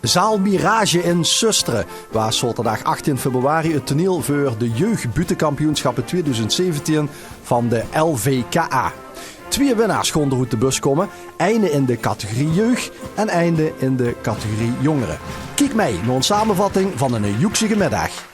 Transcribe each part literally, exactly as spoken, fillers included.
Zaal Mirage in Zöstere waas zaoterdaag achttien februari 't toneil veur de jeugdbuuttekampioenschappe twieëdoezend zeventien van de L V K A. Twieë winnaars goon d'r oet de bus kómme, eine in de categorie jeug en eine in de categorie jóngere. Kiek mei nao ein samevatting van ein joeksige middaag.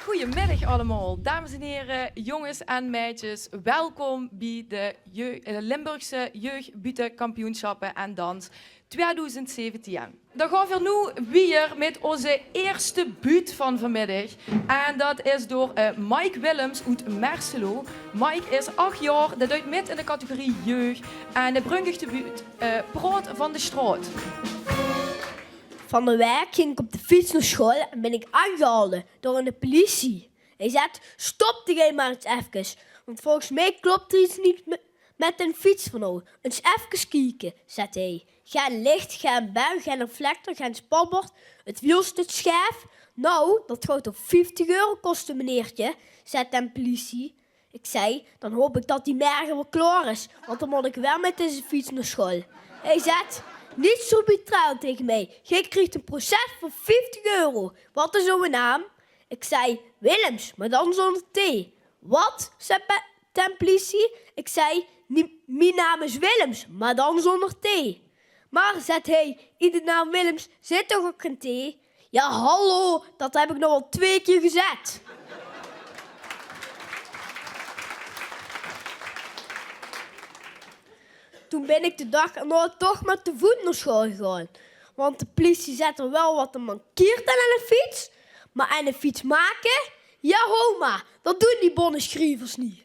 Goeiemiddag allemaol, dames en here, jónges en meidjes. Welkom bie de jeu-, eh, Limburgse Jeugdbuuttekampioenschappe en Dans twieëdoezend zeventien. Dan gaon veer noe wiejer mit ózze ierste buut van vanmiddig. En dat is door, eh, Mike Willems oet Merselo. Mike is ach jaor, dae deit mit in de categorie jeug. En dae bringk de buut, eh, Praot van de straot. Van de waek ging ik op de fiets nao school en bin ik aangehalde door de politie. Hae zet: "Stop dich hie mer ens efkes, want volges mich klop d'r iets niet me-, met den fiets van ow. Ens efkes kieke," zet hae. Gen licht, gen bel, gen reflector, gen spatbord. Het wiel steit schaef. "Nou, dat gaot ow vieftig euro koste, meneertje," zet den politie. Ik zei: "Dan hoop ik dat die merge wel klaor is, want dan mot ik wel met deze fiets nao school." Hae zet: "Niet zo brutaal tegen mij. Gij krijgt een proces voor vieftig euro. Wat is uw naam?" Ik zei: "Willems, maar dan zonder T." "Wat?" zet be-, den politie. Ik zei: "Nie-, mien naam is Willems, maar dan zonder T." "Maar," zet hae, "in de naam Willems zit toch ook geen T?" "Ja, hallo, dat heb ik nog wel twee keer gezet." Toen bin ik de dag erna toch maar te voet nao school gegaon. Want de politie zet er wel wat te mankeert aan de fiets, maar aan de fiets make, ja, ho maar, dat doen die bonneschrievers niet.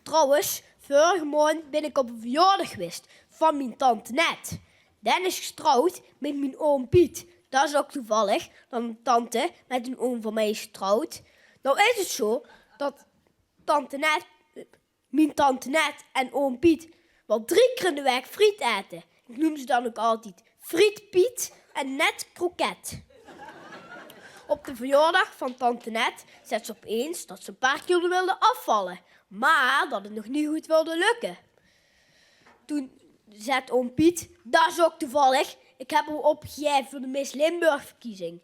Trouwens, vurige maond bin ik op ein verjaordag gewaes van mien tante Net. Den is getrouwd mit mien oom Piet. Dat is ook toevallig dat ein tante mit ein oom van mij is getrouwd. Nou is het zo dat tante Net, mien tante Net en oom Piet wel drie keer in de waek friet ete. Ik noem ze dan ook altied Friet Piet en Net Kroket. Op de verjaordag van tante Net zet ze opeens dat ze een paar kilo wilde afvallen, maar dat het nog niet goed wilde lukken. Toen zet oom Piet: "Dat is ook toevallig, ik heb ow opgegaeve veur de Miss Limburg verkiezing."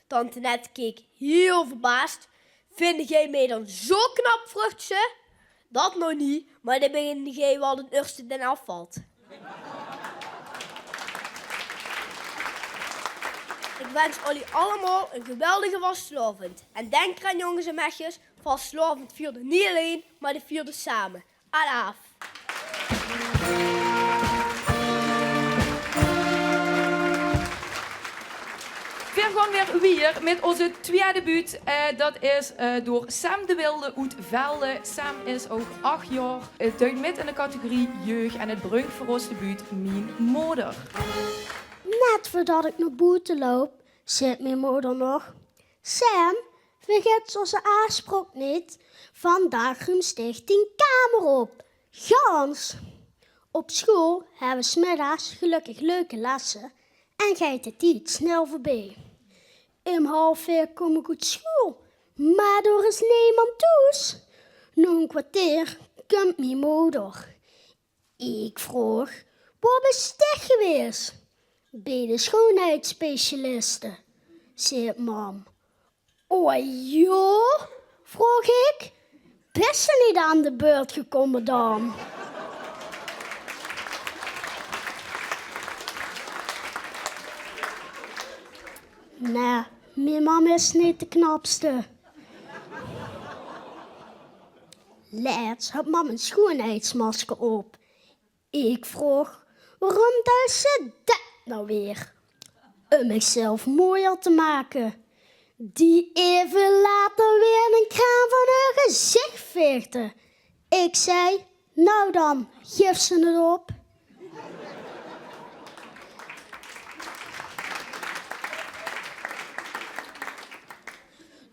Tante Net keek heel verbaasd. "Vinde gij mij dan zo knap?" vroeg ze. "Dat nog niet, maar dan bin gij wel den eerste den afvalt." Ik wens ollie allemaol ein geweldige vastelaovend. En denk eraan, jónges en meidjes, vastelaovend vierde niet alleen, maar de vierde samen. Alaaf! Veer gaon weer wiejer mit ózze twieëde buut. Eh, dat is, eh, door Sam de Wilde oet Velde. Sam is ouch ach jaor. Het deit mit in de categorie jeug en het brunk veur ós de buut Mien moder. Net veurdat ik nao boete loup, zeet mien moder nog: "Sam, vergits ózze aafspraok neet. Vandaag ruums dich dien kamer op. Gans." Op school hebbe we 's middags gelukkig leuke lesse en geit de tied snel veurbie. Óm half veer kom ik oet school, maar d'r is neemand thoes. Nao ein kwarteer kump mien moder. Ik vroog: "Wao bis dich gewaes?" "Bie de schoonheidsspecialiste," zeet mam. "O jao?" vroog ik. "Bis se niet aan de beurt gekomme dan?" Nae, mien mam is neet de knapste. Lets had mam ein schoonheidsmasker op. Ik vroog: "Waorum deis se det nou weer?" "Um michzelf mooier te make." Die effe later weer ein kraam van häör gezich veegde. Ik zei: "Nou dan, gif se het op."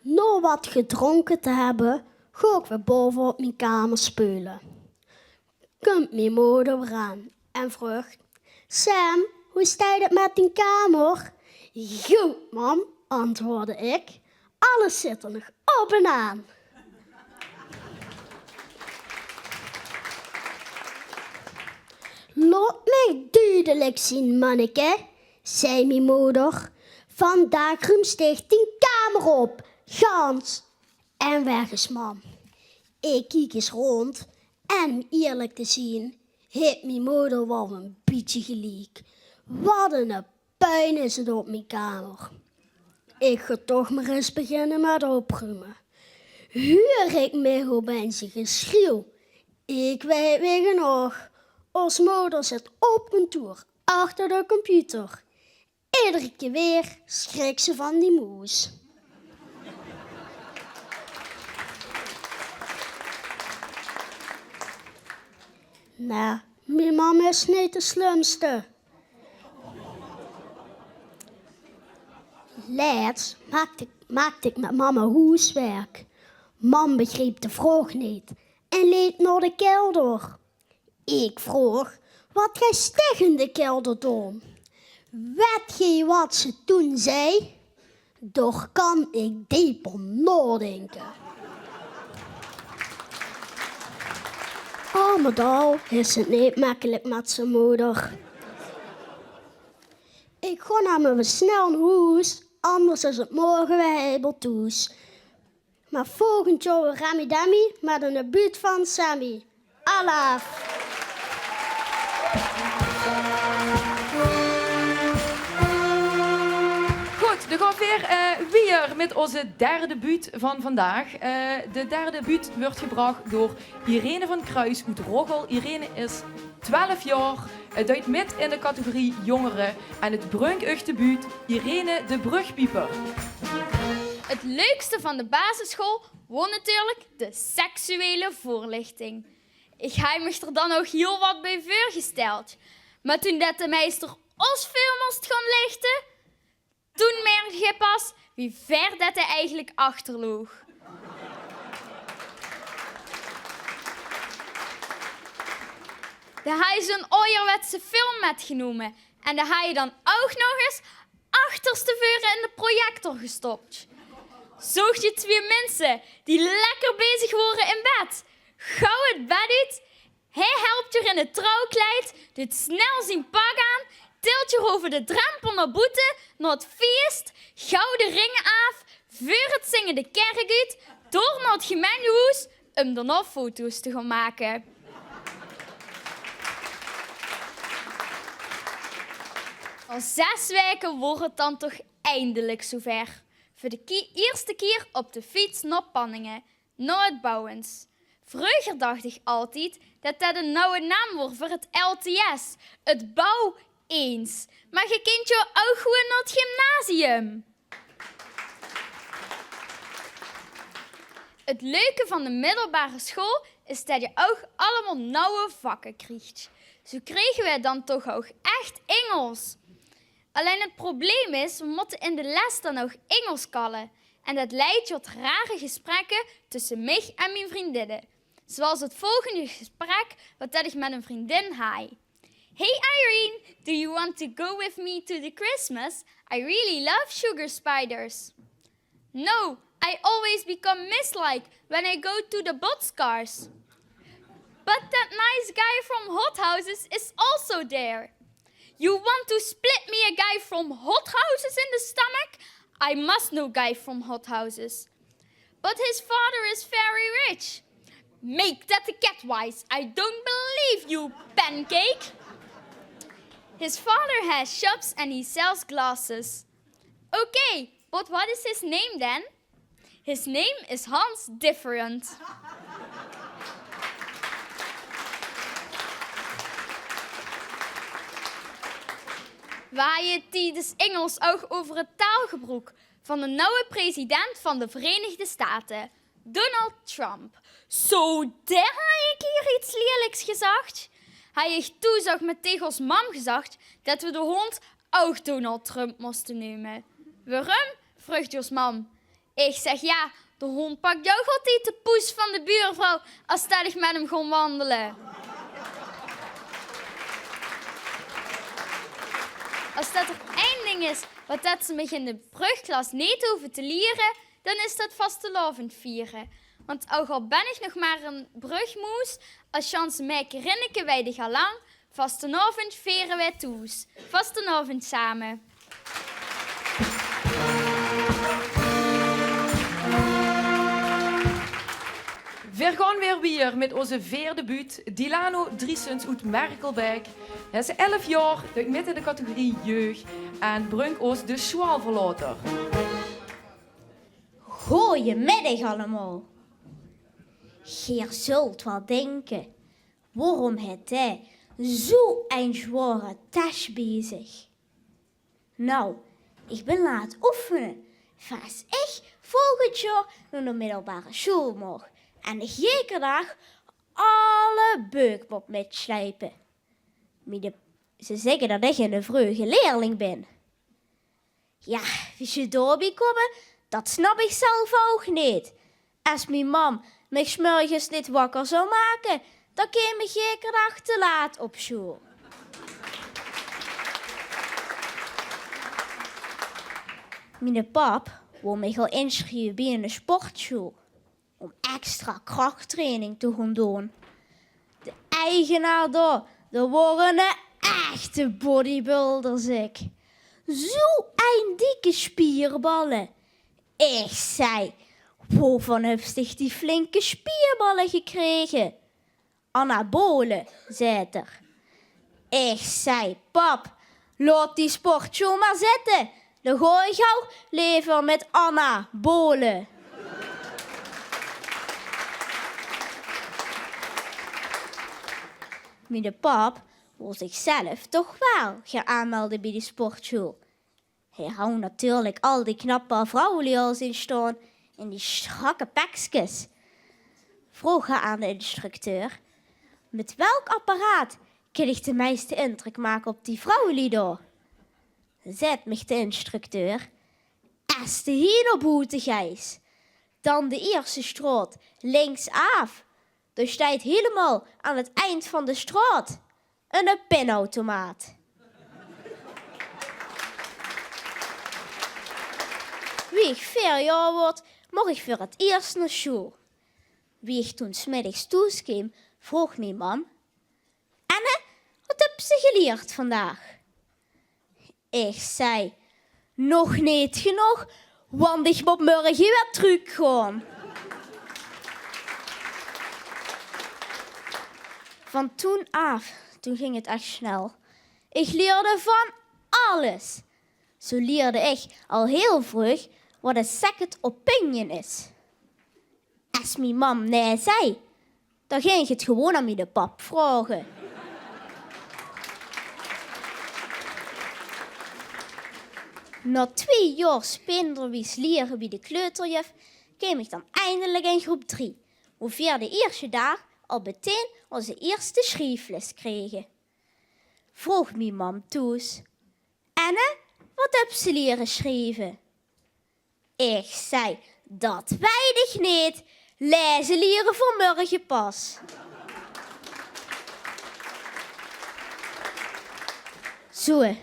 Nao wat gedronke te hebbe, gong ik weer bove op mien kamer speule. Kump mien moder weer aan en vroog: "Sam, hoe steit het met dien kamer?" "Good, mam," antwoordde ik. "Alles zit er nog op en aan." "Laot mich dudelik zien, manneke," zei mien moder. "Vandaag ruums dich dien kamer op, gans en weg is mam." Ik kiek ens rond en, um eerlik te zien, haet mien moder waal een bietje geliek. Wat een puin is het op mien kamer. Ik gaon toch maar ens beginne met oprume. Huur ik mich opeens een geschrieuw. Ik weit wege nog, os moder zit op kantoor achter de computer. Iedere keer weer schrik ze van die moes. Nou, mien mam is neet de slumste. Lets maakde ik, maakde ik met mama hoeswerk. Mam begreep de vraog neet en leep nao de kelder. Ik vroog: "Wat geis dich in de kelder doon?" Wet geej wat ze toen zei? "Dao kan ik deep euver naodinke." Al met al is het neet mekkelik met zien moder. Ik gaon maar weer snel nao hoes, anders is het morge weer heibel toes. Maar volgend jaor weer Remi Demi met een debuut van Sammy. Alaaf! Good, dan gaon weer, eh, wiejer met os derde buut van vandaag. Eh, de derde buut wuurt gebrach door Irene van Kruis oet Roggel. Irene is twelf jaor, eh, deit mit in de categorie jongere en het brunk uch de buut Irene de Brugpieper. Het leukste van de basisschool waor natuurlijk de seksuele voorlichting. Ik haaj mich d'r dan ouch hiel wat bij veurgesteld. Maar toen det de meister os veur mos gaon lichte, toen merkde ik pas wie ver det de eigenlijk achter loog. De haaj zo'n aojerwetse film metgenome en de haaj dan ouch nog ens achtersteveure in de projector gestop. Zoog je twee minse die lekker bezig waore in bed. Gauw het bed oet, hae helpt je in het trouwkleid, doet snel zien pak aan, tilt je over de drempel nao boete, nao het feest, gauw de ring aaf, veur het zinge de kerk oet, door nao het gemeindehoes, um daonao foto's te gaon make. Nao zes weke waor het dan toch eindelik zoever. Veur de kie-, eerste kier op de fiets nao Panninge, nao het Bouwens. Vreuger dacht ik altied det det een nauwe naam waor veur het L T S, het Bouw Eens. Maar ge kint jo ouch gewoen nao het gymnasium. Het leuke van de middelbare school is det je ouch allemaol nauwe vakke kriegt. Zoe kriege we dan toch ouch echt Ingels. Allein het probleem is, we motte in de les dan ouch Ingels kalle. En det leidt tot rare gesprekke tusse mich en mien vriendinne. Zoals het volgende gesprek wat det ik met een vriendin haaj. "Hey Irene, do you want to go with me to the Christmas? I really love sugar spiders." "No, I always become mist-like when I go to the Bots Cars." "But that nice guy from Hot Houses is also there." "You want to split me a guy from Hot Houses in the stomach? I must know guy from Hot Houses." "But his father is very rich." "Make that a cat wise. I don't believe you, pancake." "His father has shops and he sells glasses." "Okay, but what is his name then?" "His name is Hans Different." We haje het tiedes Ingels ouch over het taalgebroek van de nauwe president van de Verenigde Staten, Donald Trump. "Zo, dae haaj ich hie get lierliks gezag." Haaj ich toen ouch meteen os mam gezag det we de hond ouch Donald Trump moste neume. "Waorum?" vreug os mam. Ich zeg: "Ja, de hond pak ouch altied de poes van de buurvrouw as det ich met 'm gaon wandele." As det er ein ding is wat det ze mich in de brugklas neet hove te liere, dan is det vastelaovend viere. Want ouch al ben ich nog maar ein brugmoes, as Sjans Mekerinneke weit ich al lang Vastelaovend viere weer thoes. Vastelaovend same. Veer gaon weer wiejer mit ózze veerde buut, Dilano Driessens oet Merkelbèk. Hae is elf jaor, deit mit in de categorie jeug en brunk ós de sjoeal veur later. Goojemiddig allemaol. Geer zult waal dinke: waorom haet hae zoe'n zwaore tes bie zich? Nou, ich bin laat oefene, veur es ich volgend jaor nao de middelbare sjoeal maag en ich jekerdach alle beuk mót mitsjleipe. Mien de, ze zègke dat ich eine vreuge leerling bin. Jao, wie ze daobie kómme, dat snap ich zelf ouch neet. Es mien mam mich 's mörges neet wakker zou make, dan keem ich jekerdach te laat op sjoeal. Miene pap wól mich al insjrieve bie eine sportsjoeal óm extra krachtraining te gaon doon. De eigenaar dao, dat waor eine echte bodybuilder, zèk. Zoe'n dikke sjpierballe. Ich zag: "Wovan höbs dich die flinke sjpierballe gekrege?" "Anabole," zaet 'r. Ich zag: "Pap, laot die sportsjoeal mer zitte. Dan gaon ich ouch lever mit anabole." Miene pap wól zichzelf toch waal gaon aanmelde bie die sportsjoeal. Hae haw natuurlik al die knappe vrouwluuj al zeen staon in die sjtrakke pekskes. Vroog hae aan de instructeur: "Mit welk apparaat kin ich de meiste indrök make op die vrouwluuj dao?" Zaet mich de instructeur: "Es te hie nao boete geis, dan de ierste sjtraot links aaf. Dao steit hielemaol aan 't eind van de sjtraot eine pinautomaat." Wie ich veer jaor woort, moch ich veur 't iers nao sjoeal. Wie ich toen 's middigs thoes keem, vroog mien mam: "Anne, wat höbs se gelierd vandaag?" Ich zag: "Nog neet genóg, want ich mót mörge weer trök gaon." Van toen aaf, toen ging 't ech snel. Ich lierde van alles. Zo lierde ich al hiel vreug wat 'n second opinion is. Es mien mam nae zag, dan ging ich 't gewoon aan miene pap vraoge. Nao twieë jaor spinderwies liere bie de kleuterjuf keem ich dan eindelik in groep drie, wo veer de ierste daag al meteen ózze ierste sjriefles krege. Vroog mien mam thoes: "Anne, wat höbs se liere sjrieve?" Ich zag: "Dat weit ich neet. Laeze liere v'r mörge pas." Zo,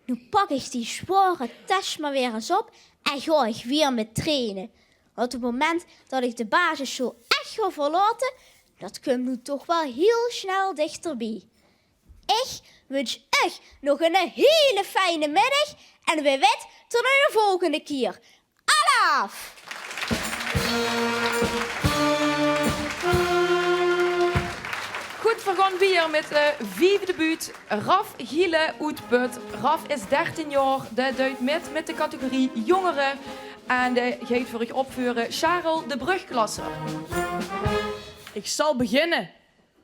noe pak ich die zwaore tes mer weer ins op en gaon ich weer mit traine. Want 't moment dat ich de basissjoeal ech gaon verlaote, dat kump noe toch waal hiel snel dichterbie. Ich wunsj uch nog 'ne hiele fijne middig en wae weit tot 'ne volgende kier. Alaaf! Good, veer gaon wiejer mit de viefde buut. Raf Gielen oet Put. Raf is dertien jaor, dae deit mit mit de categorie jongere en dae geit veur uch opveure Charel de Brugklasser. Ich zal beginne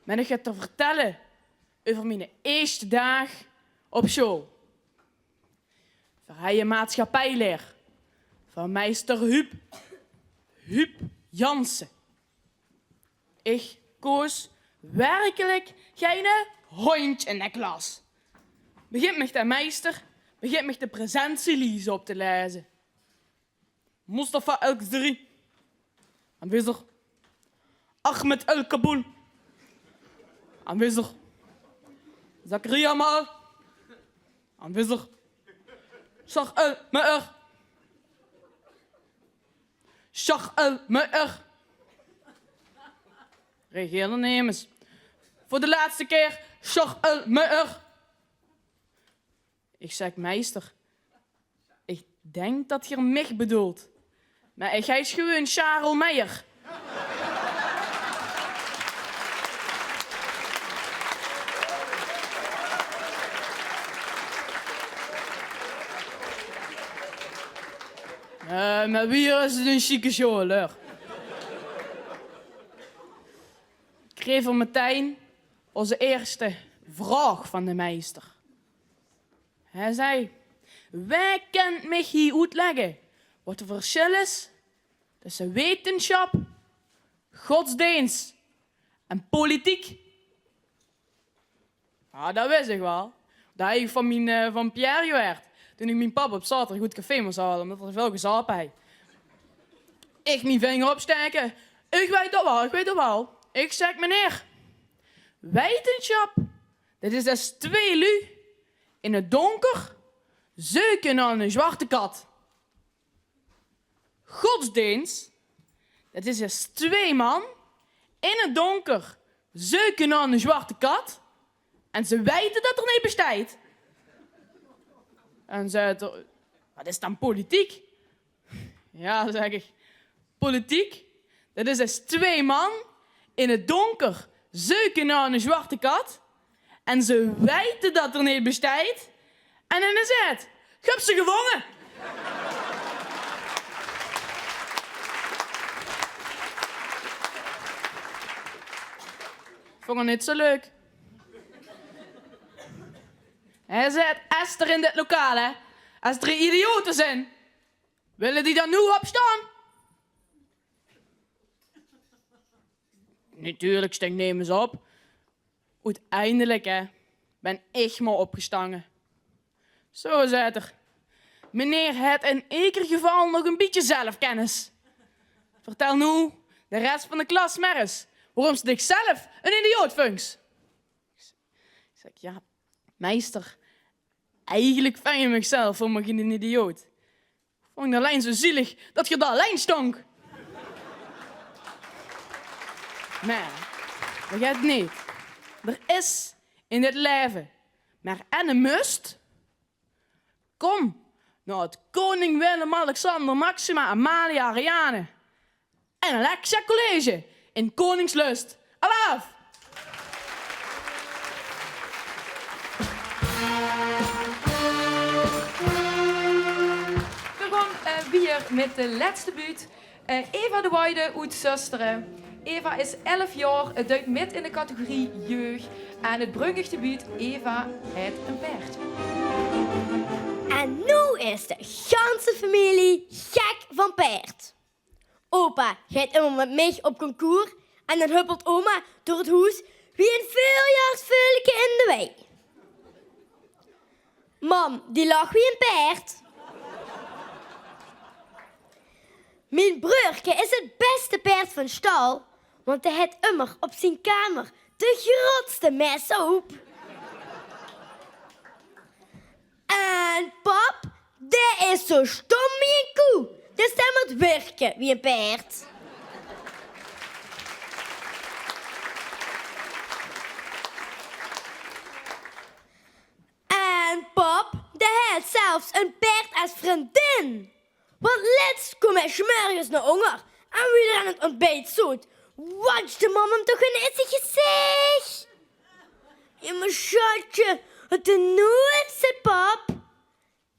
mit uch get te vertelle euver miene ieësjte daag op sjoeal. Veer hawwe maatsjappijleer van meister Huub, Huub Jansen. Ich koos werkelik geine hóndj in de klas. Begint mich de meister, begint mich de presentielies op te laeze. Mustafa El Kzri. Aanwezig. Ahmed El Kabul. Aanwezig. Zakaria Maher. Aanwezig. Shah El Meher. Shah El Meher. Reageer dan nemes. Veur de lètste kier, Charel Meijer. Ich zèk: "Meister, ich dink det geer mich bedoelt. Mer ich heis gewoon Charel Meijer." Eh, mer wie is 't ein sjieke sjoealer? Kriege v'r metein ózze ierste vraog van de meister. Hae zag: "Wae kint mich hie oetlègke waat 't versjil is tösse wetensjap, godsdeens en politiek?" Jao, det wis ich waal. Det höb ich van mien, eh, van Pierre gehuurd. Toen ich mien pap op zaoterdig oet café mós haole, ómdet 'r väöl gezaope haw. Ich mien vinger opstaeke. Ich weit det waal, ich weit det waal. Ich zèk: "Meneer, wetensjap, det is es twieë luuj in 't dónker zeuke nao ein zwarte kat. Godsdeens, det is es twieë man in 't dónker zeuke nao ein zwarte kat en ze weite det 'r neet besteit." En zaet 'r: "Waat is dan politiek?" "Jao," zèk ich, "politiek, det is es twieë man in 't dónker zeuke nao ein zwarte kat en ze weite det 'r neet besteit. En dan is 't: geer höb ze gewónne." Vónj 'r neet zo leuk. Hae zaet: "Es d'r in dit lokaal, hè, es d'r idiote zeen, wille die dan noe opstaon?" Natuurlik stóng nemes op. Oeteindelik, hè, bön ich mer opgestange. "Zo," zaet 'r, "meneer haet in eder geval nog ein bietje zelfkennis. Vertèl noe de res van de klas mer ins waorom se dich zelf ein idioot vónjs." Ich zèk: "Jao, meister, eigelik vónj ich mich zelf hielemaol geine idioot. Ich vónj 't allein zo zielig det geer dao allein stóngt." Mer vergaet neet: d'r is in dit laeve mer eine must. Kóm nao 't Koning Willem Alexander Maxima Amalia Ariane en Alexia College in Koningslust. Alaaf! V'r gaon, eh, wiejer mit de lètste buut. Eh, Eva de Wayde oet Zöstere. Eva is elf jaor, eh, deit mit in de categorie jeug en 't brungk de buut Eva haet ein paerd. En noe is de ganse femilie gek van paerd. Opa geit ummer mit mich op concours en dan huppelt oma door 't hoes wie ein veurjaorsveulke in de wei. Mam, die lach wie ein paerd. Mien breurke is 't bèste paerd van stal, want dae haet ummer op zien kamer de groetste meshoop. En pap, dae is zo stóm wie ein koe. Dus dae mót wirke wie ein paerd. En pap, dae haet zelfs ein paerd es vrundin. Want lèts koom hae 's mörges nao ónger en wie d'r aan 't óntbiet zoot, watsjde mam 'm toch in zien gezich. "Jao, mer sjatje, waat doon noe?" zaet pap.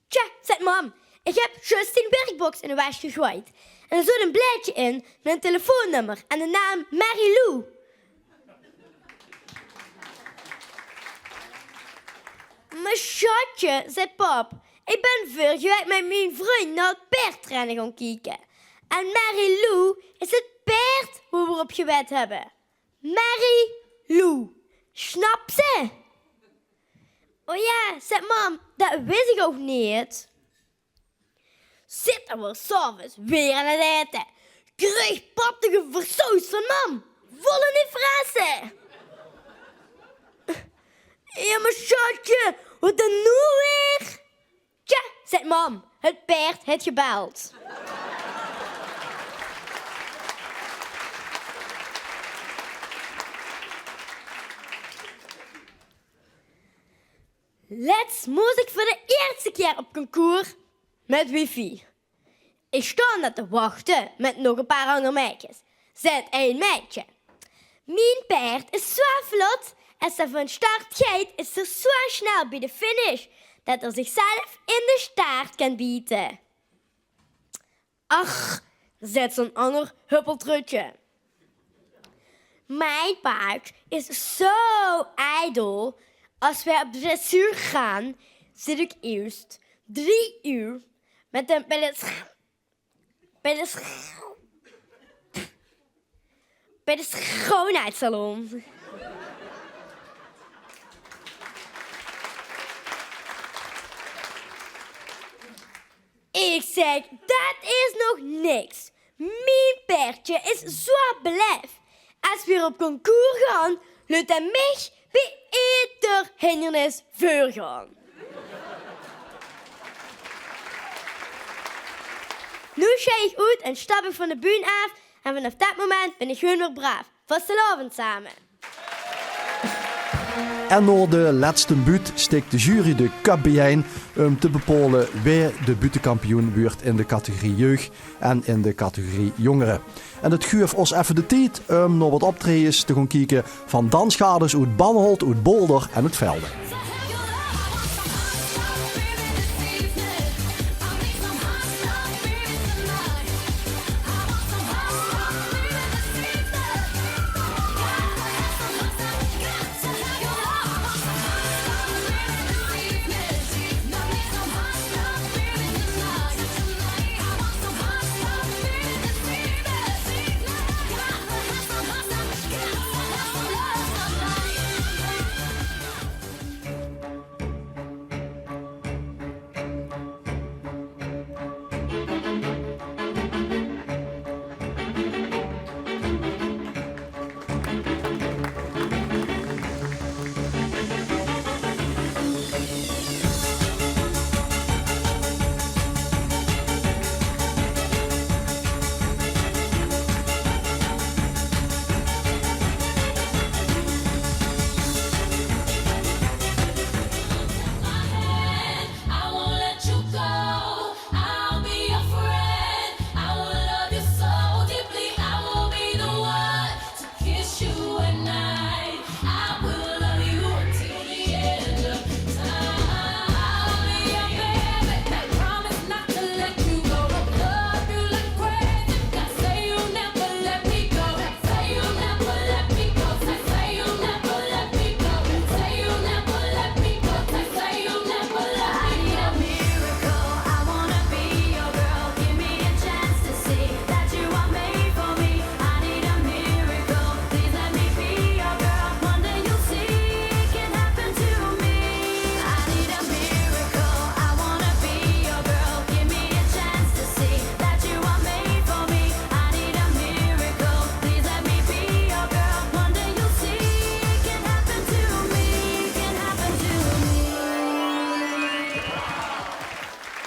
"Tja," zaet mam, "ich höb zjus dien werkboks in de wesj gegoejd. En d'r zoot ein blaedje in mit ein telefoonnummer en de naam Mary Lou." "Mer sjatje," zaet pap, "ich bön vörige waek mit mien vrundj nao 't paerdtraine gaon kieke. En Mary Lou is 't paerd wo v'r op gewèd höbbe. Mary Lou. Snaps se?" "O jao," zaet mam, "det wis ich ouch neet." Zitte v'r 's aoves weer aan 't aete. Krieg pap toch ein versoos van mam. Vol in die fresse. "Jao, mer sjatje, waat doon noe weer?" "Tja," zaet mam, "het paerd haet gebeld." Lèts mós ich veur de ierste kier op concours mit wifi. Ich sjtaon dao te wachte mit nog e paar anger meidjes. Zit ein meidje: "Mien paerd is zoea vlot, es 'r van start geit, is 'r zoea snel bie de finish det 'r zichzelf in de staart kan biete." "Ach," zaet zoe'n anger huppeltrutje, "mien paerd is zoea ijdel. Es veer op dressuur gaon, zit ich iers drie oer mit 'm bie de sch-, bie de sch-, bie de schoonheidssalon." Ich zèk: "Det is nog niks. Mien paerdje is zoea beleef. Es veer op concours gaon, leet 'r mich bie eder hindernis veurgaon." Noe sjei ich oet en sjtap ich van de bühne aaf en vanaaf det moment bin ich gewoon weer braaf. Vastelaovend same. En nao de lètste buut stik de jury de köp biejein um te bepaole wae de buuttekampioen wuuert in de categorie jeug en in de categorie jongere. En det guuf ós effe de tied um nao wat optraejes te gaon kieke van dansgardes oet Banholt, oet Boolder en oet Velde.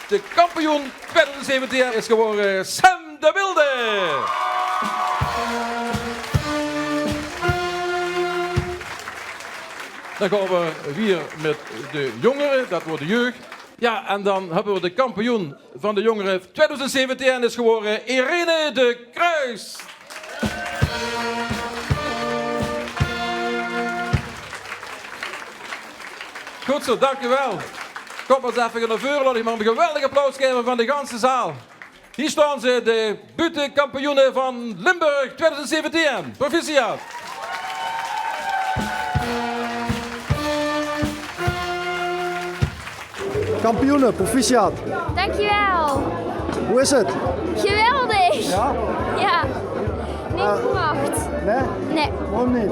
De kampioen twiedoezend zeventien is gewore Sam de Wilde. Dan gaon v'r wiejer mit de jongere, det wuuert de jeug. Jao, en dan höbbe v'r de kampioen van de jongere twiedoezend zeventien is gewore Irene de Kruis. Good zoe, dankuwel. Kóm mer ins effe nao veure, laot ich mer ein geweldig applaus gaeve van de ganse zaal. Hie sjtaon ze, de buuttekampioene van Limburg twiedoezend zeventien. Proficiat. Kampioene, proficiat. Dankjewel. Wie is 't? Geweldig. Jao? Jao. Neet verwacht. Nae? Nae. Waorom neet?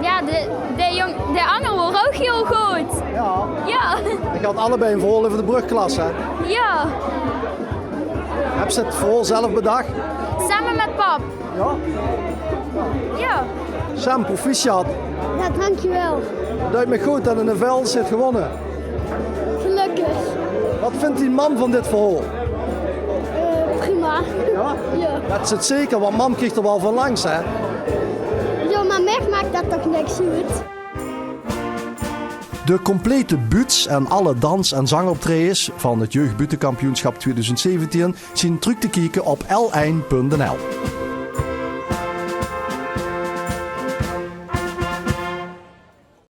Jao, de, de jóng, de anger waor ouch hiel good. Jao. Jao. Ich had allebei ein verhaol euver de brögklas, hè? Jao. Höbs se 't verhaol zelf bedach? Same mit pap. Jao? Jao. Sam, proficiat. Jao, dankjewel. 't Duit mich good det 'r in de Velde haet gewónne. Gelökkig. Waat vindj dien mam van dit verhaol? Eh, prima. Jao? Jao. Det is 't zeker, want mam krieg d'r waal van langs, hè? Jao, mer mich maak det toch niks oet. De complete buuts en alle dans- en zangoptraejes van het Jeugdbuuttekampioenschap tweeduizend zeventien zien truuk te kieke op L één punt N L.